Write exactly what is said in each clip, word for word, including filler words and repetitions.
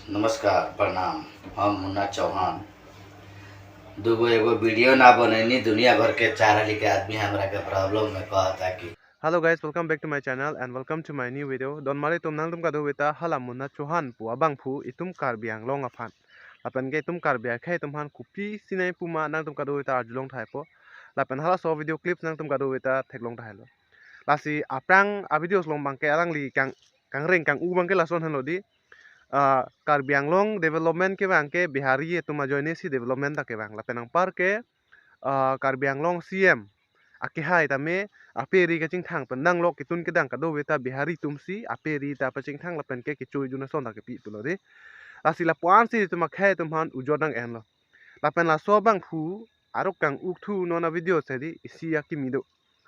नमस्कार, प्रणाम। हम मुन्ना चौहान। दुगो एगो वीडियो ना बने नी, दुनिया भर के चार आली के आदमी हमरा के प्रॉब्लम में कहता कि Hello guys, welcome back to my channel and welcome to my new video. Don mari atum, nangtum kadokave ta hala Munna Chauhan pu abangphu itum Karbi Anglong aphan, lapen ke itum Karbi akhei atum aphan kopisi nangji puma nangtum kadokave ta arjulong tahai po. Lapen halaso video clips nangtum kadokave ta theklong tahailo. Lasi aphrang a videos along abangke alangli kang kangreng kang-u abangke lason henlo di. Ah, Karbi Anglong development kevang ke Bihari atum ajoine si development ta kevang. Lapen anpar ke, ah, Karbi Anglong C M akehai tame ape ri kachingthang pen nanglok, ketun kedang kadokave ta Bihari atum si ape ri ta pachingthang lapen ke kecho ejun ason ta kepi pulo di. Lasi lapu-an si itum akhei atum aphan ujor nang-enlo. Lapen laso abangphu arok kang-ukthu non a video si di isi akimi do.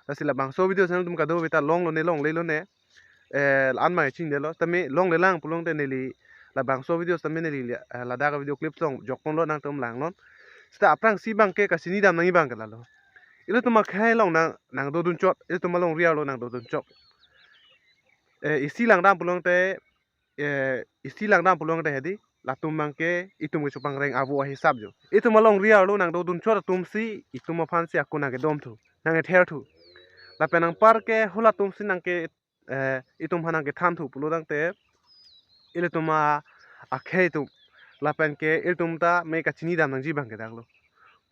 Lasi labangso video si nangtum kadokave ta longlo ne longlelo ne, eh, la-an mai chingdelo. Tame longlelang pulote neli labangso video tame neli, eh, ladak a video clips along jokponlo, nangtum langnon. Seta aphrangsi abangke kachini dam nangji abangke lalo. Ilitum akhei along nang nangdodun chot, ilitum alongri arlo nangdodun chot. Eh, isi langdam pulote, eh, isi langdam pulote hedi, latum abangke itum kechopangreng avo ahisap jo. Itum alongri arlo nangdodun chot atum si itum aphan si ako nangkedomthu, nangketherthu. Lapen anpar ke halatum si nangke, eh, itum aphan nangkethanthu pulo tangte, ilitum a akhei atum lapen ke ilitum tame kachini dam nangji abangke daklo.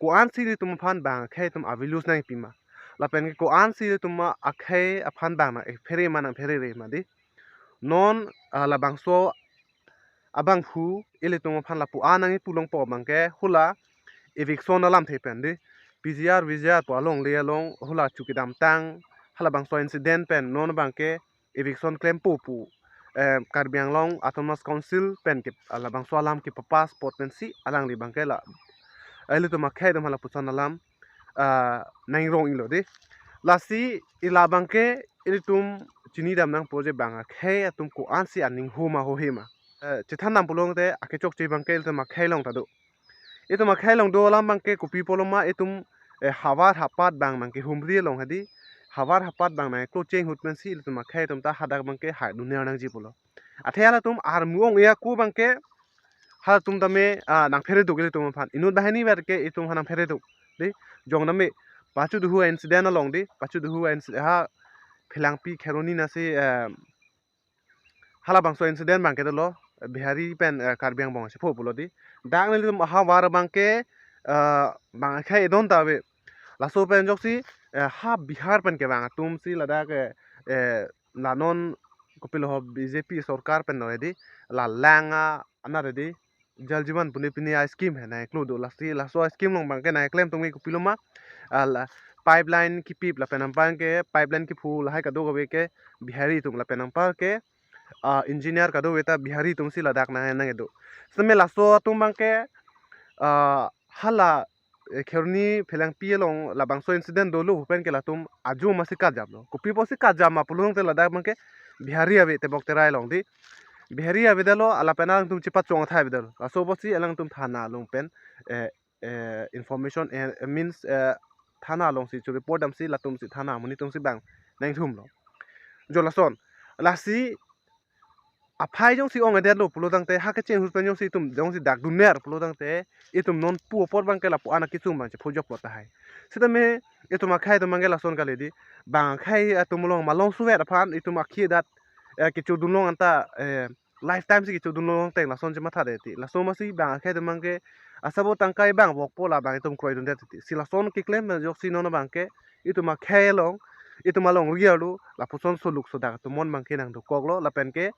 Ko-an si ilitum aphan bang akhei atum a values nangpima, lapen ke ko-an si ilitum a akhei aphan bang nangphere ma nangpherere ma di. Non, ah, labangso abangphu ilitum aphan lapu-an nangkipu longpo abangke hala eviction alamthe pen di. P G R, V G R pu alongle along hala chukidamtang, halabangso incident pen non abangke eviction klempo pu, eh, Karbi Anglong Autonomous Council pen ke, ah, labangso alam kepapass apot pensi alangli abangke la, eh, ilitum akhei atum aphan lapuson alam, ah, nangrong-ilo di. Lasi ila abangke ilitum chini dam nangpo je bang akhei atum ko-an si aning ho ma ho he ma. Eh, chethan dam pulote akechokche abangke ilitum akhei along ta do. Itum akhei along do alam abangke kopi pulo ma itum, eh, havar hapat bang nangkehumri along hedi, havar hapat bang nangklocheng ahut pensi ilitum akhei atum ta hadak abangke haidunner nangji pulo. Athe halatum armu ong-e ako abangke halatum tame, ah, nangphereduk ilitum aphan. Inut banghini ver ke itum aphan nangphereduk di. Jong tame pachu duhu a incident along di, pachu duhu a inci-, ha Phelangpi Kheroni nasi, eh, halabangso incident abangke dolo, Bihari pen, eh, Karbi angbong si pho pulo di. Dak nelitum ahavar abangke, eh, bang akhei edon ta ave. Laso pen ajoksi, eh, ha Bihar pen kevang atum si ladak, eh, eh, la non kopilo ho B J P sorkar pen lo di, la lang a-an re di, Jal Jeevan pune pine a scheme he nangklo do. Lasi laso scheme along abangke nangklem tong kopilo ma, ah, la pipeline kipip lapen anpar ke pipeline kiphu lahai kadokave ke Bihari atum lapen anpar ke, ah, engineer kadokave ta Bihari atum si ladak nang nangdo. Sitame laso atum abangke, ah, hala, eh, Kheroni Phelangpi along labangso incident dolo pen ke latum ajo ma si kajaplo. Kopi pusi kajap ma pulote ladak abangke Bihari ave, tebok terai along di. Bihari avedetlo, lapen alangtum chepachong athai avedetlo. Laso pusi alangtum thana along pen, eh, eh, information, eh, means, eh, thana along si chu report damsi latum si thana amonit atum si bang nangthumlo. Jo lason. Lasi aphai jongsi ong-edetlo pulo tangte, ha kecheng ahut pen jongsi itum jongsi dak dunner pulo tangte, itum non pu apor abangke lapu-an akisung abang chepho joklo tahai. Sitame itum akhei atum abangke lason kali di, bang akhei atum along malom suvet aphan itum akhi adat, eh, kechodun long anta, eh, lifetime si kechodun long teng lason chematha det ti. Laso masi bang akhei atum abangke asabo tangkai bang vokpo labang itum kroidundet ti. Si lason keklem ajoksi non abangke itum akhei along, itum alongri arlo lapuson soluk sodak atum mon abangke nangdokoklo lapen ke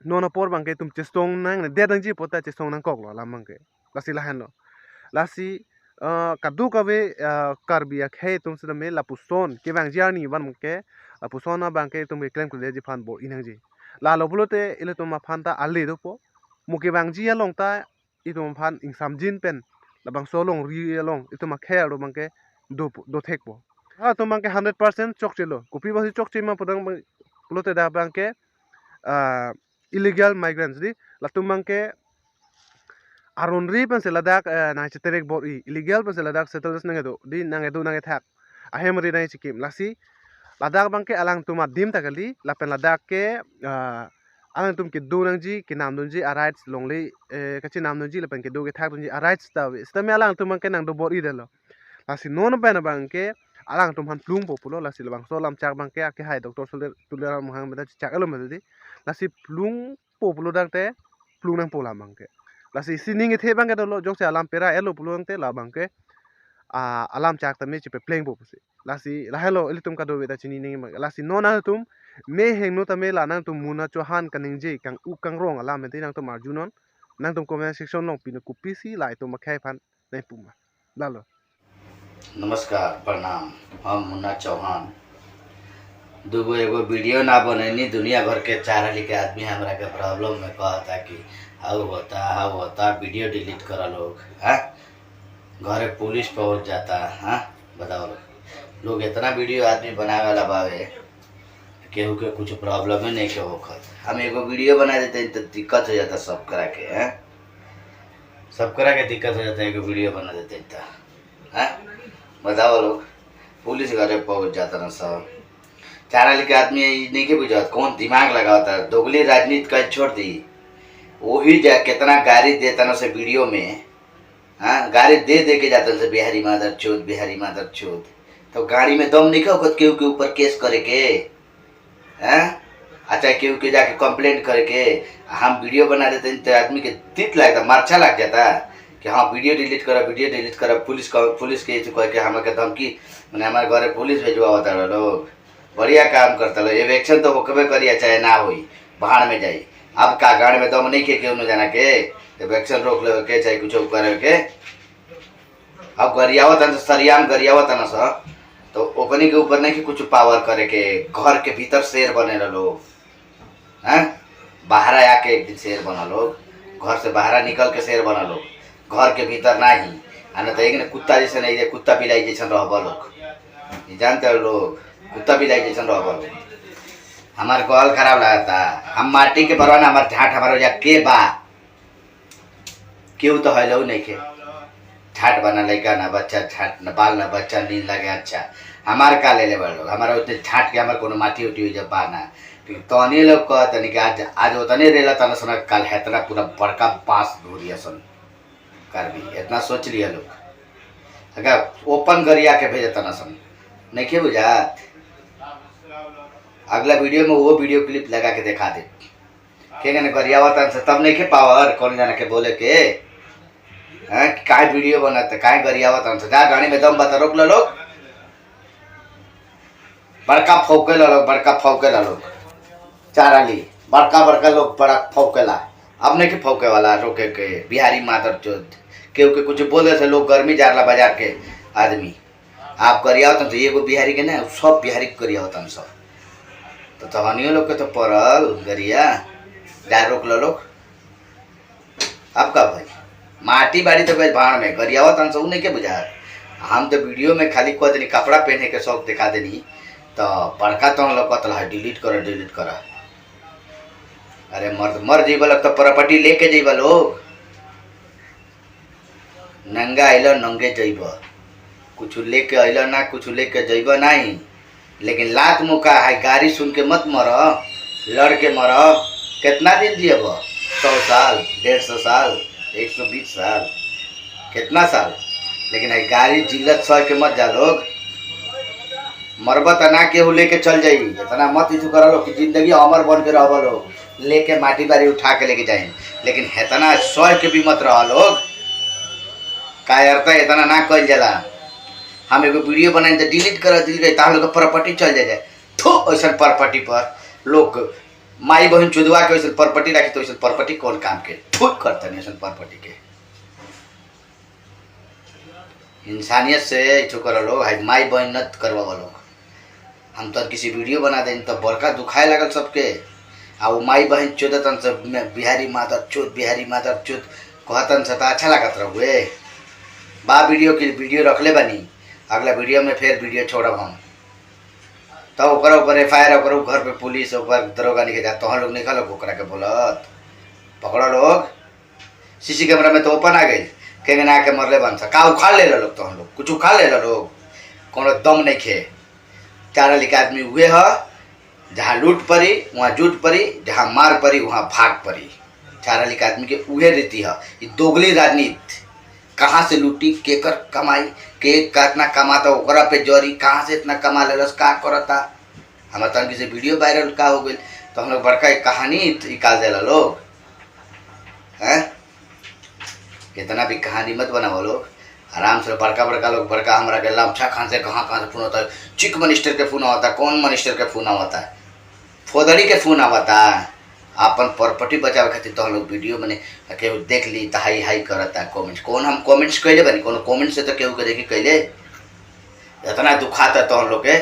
non apor abangke itum chesong nangnedet nangji apot ta chesong nangkoklo alam abangke. Lasi lahenlo. Lasi, eh, kadokave, eh, Karbi akhei atum sitame lapuson kevangji arni abangke, lapuson abangke itum keklem kledetji aphan bor-i nangji. Lalo pulote ilitum aphan ta ale dopo. Mo kevangji along ta itum aphan ingsamjin pen labangso alongri along itum akhei arlo abangke do, dothekpo. Halatum abangke hundred percent chokchelo. Kopi pusi chokche ma pudang abang-, pulote dak abangke, ah, illegal migrants di. Latum abangke aron ri pensi ladak, eh, nangcheterek bor-i. Illegal pensi ladak settlers nangkedo di, nangkedo nangkethak. Ahem ri nangchikim. Lasi ladak abangke alangtum adim ta kali, lapen ladak ke, ah, alangtum kedo nangji, kenam dunji a-rights longle, eh, kachenam dunji lapen kedo kethak dunji a-rights ta ave. Sitame alangtum abangke nangdo bor-idetlo. Lasi non pen abangke alangtum aphan plungpo pulo, lasi labangso alam chak abangke akehai Doctor Tule-, Tuliram Ronghang meda chak elo meda di. Lasi plungpo pulo tangte plung nangpo alam abangke. Lasi sining kethe abangke dolo, jongsi alam pera elo pulo tangte la abangke, ah, alam chak tame chepeplengpo pusi. Lasi lahelo ilitum kadokave ta chini nangji abang. Lasi non nangtum me hingno tame la nangtum Munna Chauhan kaningje kang-u kangrong alam pen te nangtum arjunon. Nangtum comment section along pine kopisi la itum akhei aphan nangpuma. Lalo. नमस्कार, प्रणाम। हम मुन्ना चौहान। दुगो एगो वीडियो ना बनैनी, दुनिया भर के चार आली के आदमी हमरा के प्रॉब्लम में कहता कि हाउ होता, हाउ होता, वीडियो डिलीट करा लोग, हाँ? घरे पुलिस पहुंच जाता, हाँ? बताओ लोग। लोग इतना वीडियो आदमी बनावे वाला बावे, केहू के कुछ प्रॉब्लम ही नहीं के होखत। हम एगो वीडियो बना देते हैं तो दिक्कत हो जाता सबकरा के, हैं? सबकरा के दिक्कत हो जाता है, एगो वीडियो बना देते हैं तो, हैं? बताओ लोग, पुलिस घरे पहुंच जाता ना सब। चार आली के आदमी ये नहीं के बुझात, कौन दिमाग लगावता है? दोगली राजनीति का छोड़ दी। वही जा कितना गारी देता ना से वीडियो में, हाँ, गारी दे दे के जाता से बिहारी मादरचोद, बिहारी मादरचोद। तो गाड़ी में दम नहीं होखत केहू के ऊपर केस करे के, हैं? अच्छा, केहू के जाके कंप्लेंट करे के, हम वीडियो बना देते हैं तो आदमी के तित लगता, मरचा लग जाता कि हाँ, वीडियो डिलीट करा, वीडियो डिलीट करा, पुलिस का, पुलिस के ऐसे कह के हमारे धमकी, मैंने हमारे घरे पुलिस भेजवा होता लोग। बढ़िया काम करता लो, एविक्शन तो होकबे करिया, चाहे ना होई, भाड़ में जाई। अब का गाड़ में दम नहीं के, केहू न जाना के, एविक्शन रोक लेवे के, चाहे कुछ करे के। अब गरियावत हन, सरियाम गरियावत हन स, तो ओकनी के ऊपर नहीं कि कुछ पावर करे के, घर के भीतर शेर बने ला लोग, हैं? बाहर आके एक दिन शेर बना लोग, घर से बाहर निकल के शेर बना लोग, घर के भीतर नहीं, आ न तो एक ने कुत्ता जैसे नहीं, ये कुत्ता बिलाई जैसे रहबा लोग, ये जानते हो लोग, कुत्ता बिलाई जैसे रहबा लोग। हमार गल खराब लगता, हम माटी के परवाना, हमार झाट हमार वजह के बा, केहू तो हेलो नहीं के। झाट बना लड़का ना बच्चा, झाट न बाल ना बच्चा, नींद लगे अच्छा। हमार का ले ले बड़ लोग, हमारा उतने झाट के हमार कोनो माटी उटी हो जब बा ना। लेकिन तोनी लोग कहते नहीं कि आज, आज उतने रेला तना सना, कल हेतना पूरा बड़का बांस धोरिया सन कर भी। इतना सोच लिया लोग। अगर ओपन गरिया के भेजे तना सन, नहीं के बुझात? अगला वीडियो में वो वीडियो क्लिप लगा के दिखा दे। के कहने गरियावत हन से तब नहीं के पावर, कौन जाना के बोले के? हैं, काय वीडियो बनाते, काय गरियावत हन से? जा गाड़ी में दम बता, रोक लो लोग। बड़का फौके ला लोग, बड़का फौके ला लोग। चार आली, बड़का बड़का लोग बड़ा फौके ला। अब नहीं के फौके वाला रोके के, बिहारी मादरचोद। केहू के कुछ बोले से लोग गर्मी जार ला बाजार के आदमी। आप गरियावत हन से, ये को बिहारी के ना, सब बिहारी के गरियावत हन सब। तो तहनियो लोग के तो परल गरिया, जा रोक लो लोग। अब का भाई, माटी बाड़ी तो गई भाड़ में, गरियावत हन से, उ नहीं के बुझा। हम तो वीडियो में खाली कह देनी, कपड़ा पहने के शौक दिखा देनी, तो बड़का तो हम लोग कहता है, डिलीट करो, डिलीट करो। अरे मर, मर जीवा लोग तो प्रॉपर्टी लेके जीवा लोग। नंगा अइलो नंगे जइबो। कुछ लेके अइलो ना, कुछ लेके जइबो नहीं। लेकिन लात मुका है, गारी सुन के मत मरो, लड़ के मरो। कितना दिन जियबो? सौ साल, डेढ़ सौ साल, एक सौ बीस साल, कितना साल? लेकिन है गारी जिल्लत सह के मत जा लोग। मरबो त ना केहू लेके चल जाई। इतना मत इथु करा लोग कि जिंदगी अमर बन के रहबो लोग। लेके माटी बारी उठा के लेके जाए, लेकिन इतना सह के भी मत रहा लोग। काय अर्थ है, इतना ना कइल जाला। हम एगो वीडियो बनाए तो डिलीट करा, डिलीट करा, ताहले तो प्रॉपर्टी चल जाए। थू, ऐसन प्रॉपर्टी पर लोग माई बहन चुदवा के ऐसन प्रॉपर्टी राखी तो ऐसन प्रॉपर्टी कौन काम के? थू करता नहीं ऐसन प्रॉपर्टी के। इंसानियत से इथु करा लोग, हाय माई बहन नत करवा लोग। हम तो किसी वीडियो बना दें तो बड़का दुखाए लगल सबके। आ वो माई बहन चोदतन सब में बिहारी मादरचोद, बिहारी मादरचोद कहतन से तो अच्छा लागत रहुए। बा वीडियो की वीडियो रख ले बनी, अगला वीडियो में फिर वीडियो छोड़ब हम। तो ओकरा ऊपर एफ आई आर, ओकरा घर पे पुलिस, ओकर दरोगा निके जा, तोहन लोग निकालो ओकरा के बोलत, पकड़ो लोग। सीसी कैमरा में तो ओपन आ गई, केंगना के मरले बन सा, का उखाड़ ले लो लोग, तोहन लोग कुछ उखाड़ ले लो लोग, कोनो दम नहीं खे। चार आली के आदमी हुए ह, जहाँ लूट परी, वहाँ जूट परी, जहाँ मार परी, वहाँ भाग परी। चार आली के आदमी के उहे रीति ह। ये दोगली राजनीति। कहाँ से लूटी, केकर कमाई, के कितना कमाता, ओकरा पे जरी, कहाँ से इतना कमा लेलस, का करता। हमारे तन किसी वीडियो वायरल का हो गई, तो हम लोग बड़का एक कहानी निकाल देला लोग। हैं? इतना भी कहानी मत बनाओ लोग। आराम से बड़का बड़का लोग, बड़का हमरा के लामछा खान से कहाँ कहाँ से फोन होता है, चीफ मिनिस्टर के फोन होता है, कौन मिनिस्टर के फोन होता है, फोदड़ी के फोन आवता। अपन प्रॉपर्टी बचावे खातिर तो हम लोग वीडियो बने, केहू देख ली तो हाई हाई करता कमेंट्स। कौन हम कमेंट्स कैले बनी? कौन कमेंट्स से तो केहू के देखी कैले? इतना दुखाता तो हम लोग के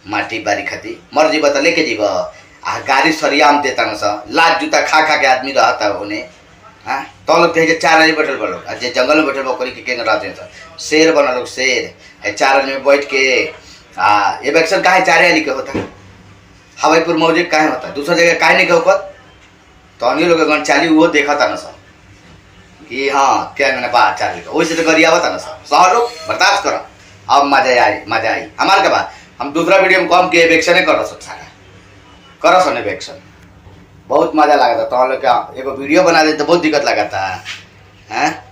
माटी बारी खातिर। मर जीवा तो लेके जीवा। आ गाड़ी सरियाम देता न सा, लात जूता खा खा के आदमी रहता होने। हाँ, तो लोग थे जे चार आली बैठल बा लोग, आ जे जंगल में बैठल बा ओकरी के केंग रहते हैं सर। शेर बना लोग, शेर। ए चार आली में बैठ के, आ, इलेक्शन काहे चार आली के होता? हवाईपुर मौजे काहे होता? दूसरा जगह काहे नहीं के होता? तो अन्य लोग गण चाली वो देखा था ना सर कि हाँ, क्या मैंने बात चार आली का। वैसे तो गरियावा था ना सर। सह लोग बर्दाश्त करो। अब मजा आई, मजा आई। हमारे के बाद हम दूसरा वीडियो में कम के इलेक्शन कर सकता है। करो सन इलेक्शन। बहुत मजा लगा था। तो हम लोग क्या एगो वीडियो बना दे तो बहुत दिक्कत लगा था। हैं?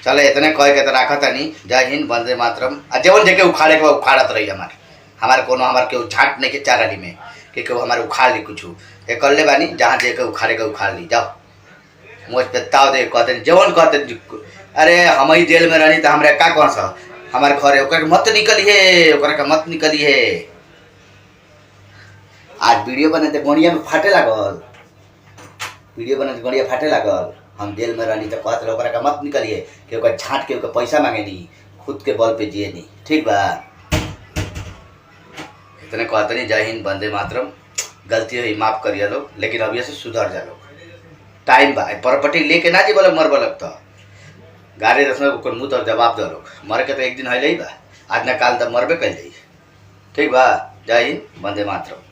चले, इतने कह के तो रखा था नहीं। जय हिंद, वंदे मातरम। आ जेवन जेके उखाड़े के उखाड़त रही हमारे। हमारे कोनो, हमारे केहू झाट नहीं के चार आली में कि केहू हमारे उखाड़ ली कुछ। ये कर ले बानी, जहाँ जेके उखाड़े के उखाड़ ली, जाओ। मुझ पे ताव दे कहते हैं, जेवन कहते हैं, अरे हम ही जेल में रहनी तो हमारे का कौन सा, हमारे घर है, ओकरा के मत निकली है, ओकरा के मत निकली है। आज वीडियो बने तो गोनिया में फाटे लागल, वीडियो बने तो गोनिया फाटे लागल। हम जेल में रहनी तो कहत रहे, ओकरा के मत निकलिए, केहू का झाट, केहू का पैसा मांगे नहीं, खुद के बल पे जिए नहीं, ठीक बा? इतने कहते नहीं, जय हिंद, वंदे मातरम। गलती हुई, माफ करिए लोग, लेकिन अब ये से सुधर जा लोग। टाइम बा, प्रॉपर्टी लेके ना जी बोले मर बोलक तो गाड़ी रखने को कोई मुंह तो जवाब दो लोग। मर के तो एक दिन है ही बा, आज ना काल तो मरबे कर जाइए। ठीक बा, जय हिंद, वंदे मातरम।